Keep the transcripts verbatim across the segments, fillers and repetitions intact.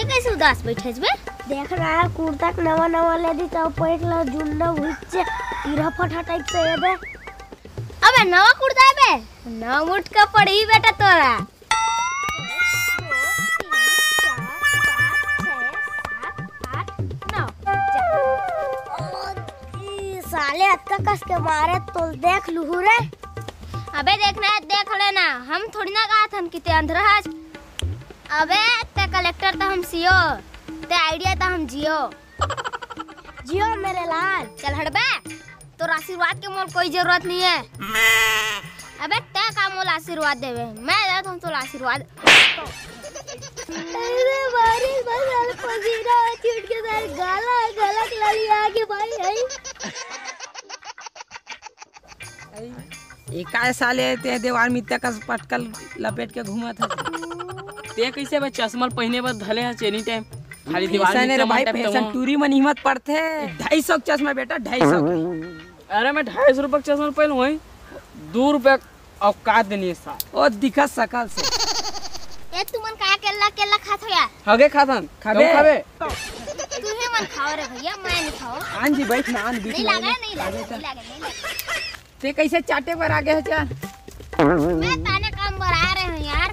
कैसे उदास बैठे बे? देख ना यार, कुर्ता के नवा नवा ले दी तो पेट ला जुन्ना भुच्चे कीड़ा फटा टाइप से ये दे। अबे नवा कुर्ता है बे, नौ मुठ का पड़ी बेटा तोरा। ई साले अतका कस के मारे तो देख लुहू रे। अबे देखना है देख लेना, हम थोड़ी ना कहा थन कि ते अंधरा हस। अबे ते कलेक्टर त हम सीओ, ते आइडिया त हम जियो। जियो मेरे लाल। चल हट बे, तोर आशीर्वाद के मोल कोई जरूरत नहीं है। अबे ते का मोल आशीर्वाद देवे, मैं देत हूँ तोला आशीर्वाद। अरे बारिश बस साले पसीना छूट के साले गाला गलत लली आगे भाई है। ए काय साले ते देवार मित्ता कस पटकल लपेट के घूमत हस। ते कैसे बे चश्मा पहिने बर धले हस एनी टाइम? खाली दीवार फैशन में रे भाई, चमक टपके फैशन हो। टूरी मन हिम्मत पड़थे। ढाई सौ के चश्मा बेटा, ढाई सौ के। अरे मैं ढाई सौ रुपये के चश्मा पहनू है, दो रुपये औकात नहीं है सार। ओ दिखा सकल से। ए तुमन का केला केला खात हो यार? हगे खाथन, खाबे? तुम खाबे? तुम्हें मन खाओ रे भैया, मैं नहीं खाओ। आन जी बैठ ना, आन बीच नहीं में लागे, आन। नहीं लागे, नहीं लागे, नहीं लागे। ते कैसे चाटे बर आ गए हो चा? मैं ताने काम बर आ रहे हूँ यार।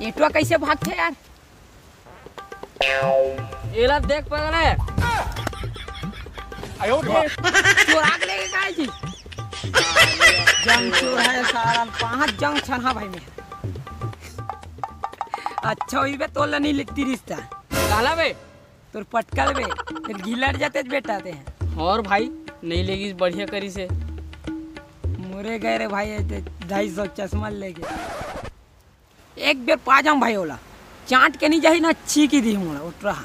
एटवा कैसे भागथे यार? एला देख पगले। आयो रे। चोरा के लेके काय जी? जंग चोर है सारा, पांच जंग छन हा भाई में। अच्छा होई बे तोला नहीं लेती रिश्ता। काला बे? तोर पटकल बे, फिर घिलट जाते बेटा ते। और भाई, नहीं लेगी बढ़िया करी से। मोरे गए रे भाई, ये ते ढाई सौ चश्मा लेके। एक बेर पा जाऊं भाई ओला, चाट के नहीं जाही ना, छीकी दी मोला उठ रहा।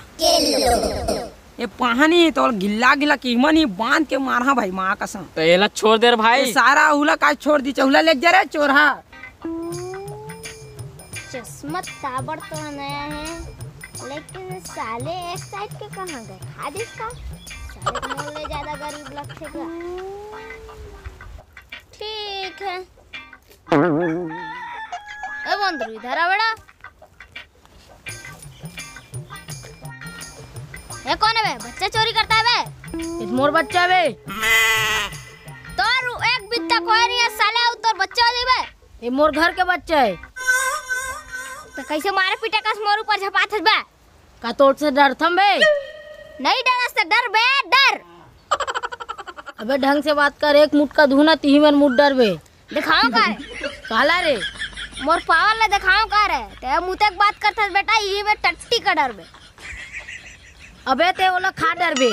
ये पाहनी तो गिल्ला गिल्ला कीमन ही बांध के मारहा भाई, माँ कसम। तो एला छोड़ दे रे भाई। ये सारा उला का छोड़ दी, चहुला लेके जा रे चोरहा। चश्मा ताबड़ तो नया है, लेकिन साले एक साइड के कहाँ गए? खा दिस का? साले तो मोर ले ज्यादा गरीब लगथे का। ठीक है। ए बंदरू, इधर आ बेटा। ए कौन है बे? बच्चा चोरी करता है बे? ये मोर बच्चा है बे। तोर एक बित्ता कोई नहीं है साले, वो तोर बच्चा हो जाई बे। ये मोर घर के बच्चा है। तो कैसे मारे पीटे कस मोर ऊपर झपात हस बे? का तोर से डरथम बे? नहीं डरस तो डर बे, डर। अबे ढंग से बात कर, एक मुटका धूना तिही मन मुट डर बे। दिखाओ का रे? काला रे? मोर पावर ले दिखाओ का रे? ते मुतेक बात करथस बेटा, इही में टट्टी का डर बे। अबे ते ओला खा डर बे।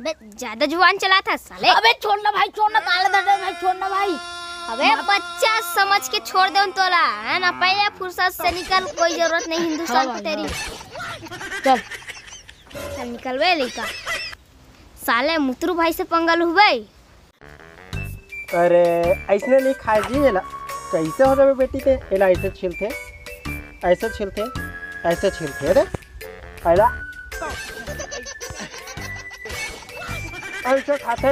बे, ज्यादा जुबान चलाथस साले। अबे छोड़ ना भाई, छोड़ ना, काला धर दे भाई, छोड़ ना भाई। अबे बच्चा समझ के छोड़ दे तोला, है ना? पहले फुर्सत से निकल, कोई जरूरत नहीं हिंदुस्तान हाँ की भाई, तेरी। हाँ। चल। चल निकल बे लइका। साले मुतरू भाई से पंगा लुहू बे। अरे, अइसने नहीं खाए जी एला। कैसे हो जाबे बेटी ते? एला ऐसे छिलथे, ऐसे छिलथे, ऐसे छिलथे रे। एला ऐसे खाथे।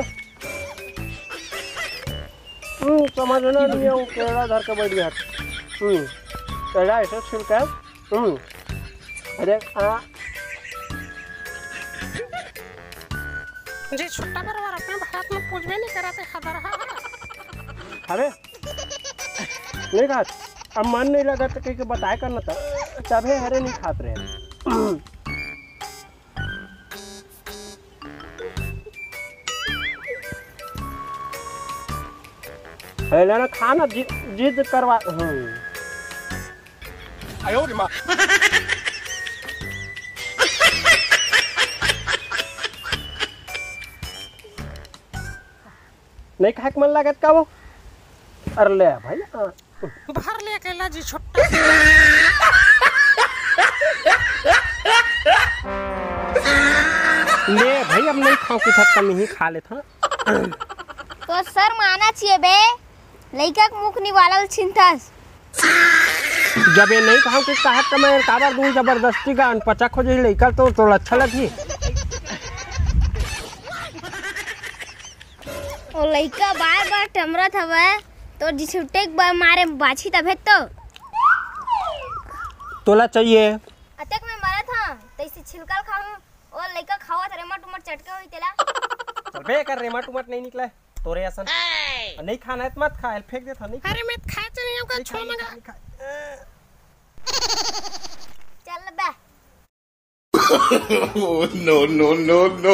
हम्म, समझना नहीं है, वो केला धर के बैठ गया। हम्म, एला ऐसे छिलके, हम्म, अरे, आ। जी, छोटा बरवार अपने भारत में पूजबे नहीं कराते, खबर है। अरे, नहीं खात। अब मन नहीं लगा तो कहीं के बताए करना था, तबे हरे नहीं खात रहे। है ना, ना, खाना जि-, जिद करवा, हम्म। नहीं खाए के मन लागत का वो? अरे ले भाई, हाँ। भर ले अकेला जी छुट्टा। ले भाई, अब नहीं खाओ कुछ, अब कम ही खा लेता। तो सर माना चाहिए बे, लइका के मुख निवालल छिनथस। जब ये नहीं खाओ कुछ कहत का मैं काबर दूं जबरदस्ती का अनपचक हो जाई लइका तो, तो अच्छा लगी। ओ लइका बार बार टमरत हवय, तोर जी छुट्टे के बा-, मारे बाछी तभे तो। तोला चाहिए। अतेक मैं मरत हंव, तइसे छिलका ल खाहूं, ओ लइका खावत रेमट उमट चटके होही तेला। चल बे, एकर रेमट उमट नइ निकलय, तोरे असन। अउ नइ खाना हे त मत खा, एला फेंक देथंव, नइ खा। अरे मैं खा चले जाऊंगा, नइ खा, छो नइ मंगा। खा, नइ खा। चल बे। Oh, no, no, no, no.